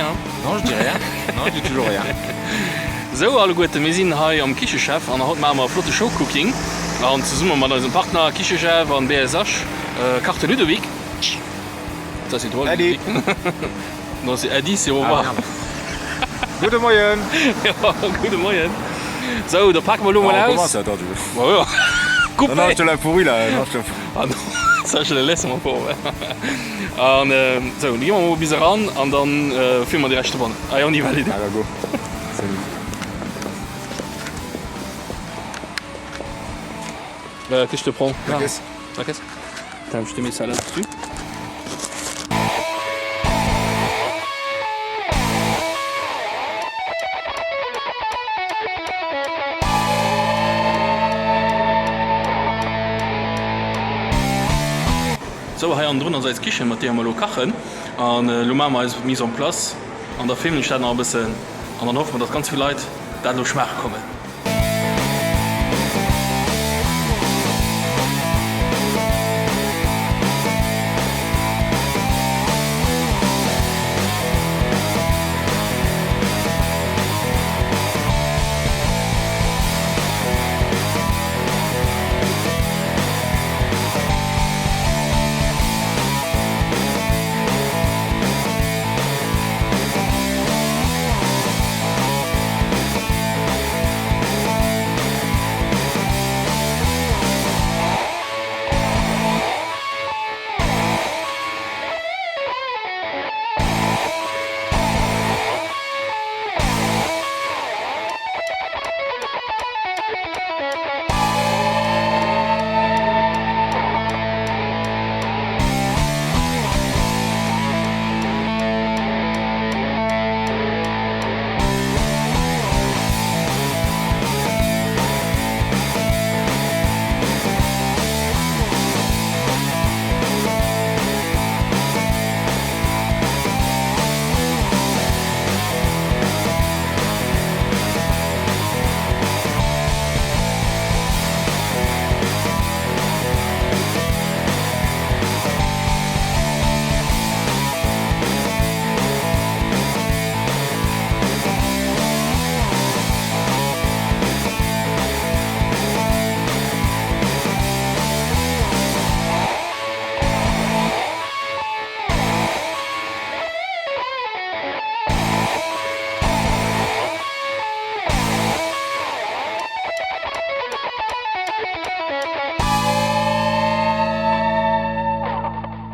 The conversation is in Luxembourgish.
rien, hein? Non, je dis rien. Non, je dis toujours rien. Sou alleguerten, mir sinn hei am Kichechef an haut maache mer e flotte Showcooking an zesumme mat eisem Partner Kichechef an BSH kacht de Ludovic. Ça c'est toi Äddi. Ludovic. Non c'est Äddi, c'est au revoir. Ah, Gudde Moien. Ja, gudde Moien. Sou, da pake mer elo mol On aus. commence, attends, du. Ouais, ouais. Non, non, je Coupé! te la pourris là. Non, je te... Ah non, ça je le laisse mon pauvre. An sou, da gi mer mol bis eran an dann filme mer direkt dobannen. Allez, on y va les Allez, go. Salut. Euh, qu'est-ce que je te prends? La caisse. La caisse? Attends, je te mets ça là-dessus. Sou, hei hannendrun ass eis Kichen, mat deeër mer elo kachen. An elo maache mer eis Mise en place an da filmen ech dat nach e bëssen an dann hoffe mer, dass ganz vill Leit dat elo schmaache kommen.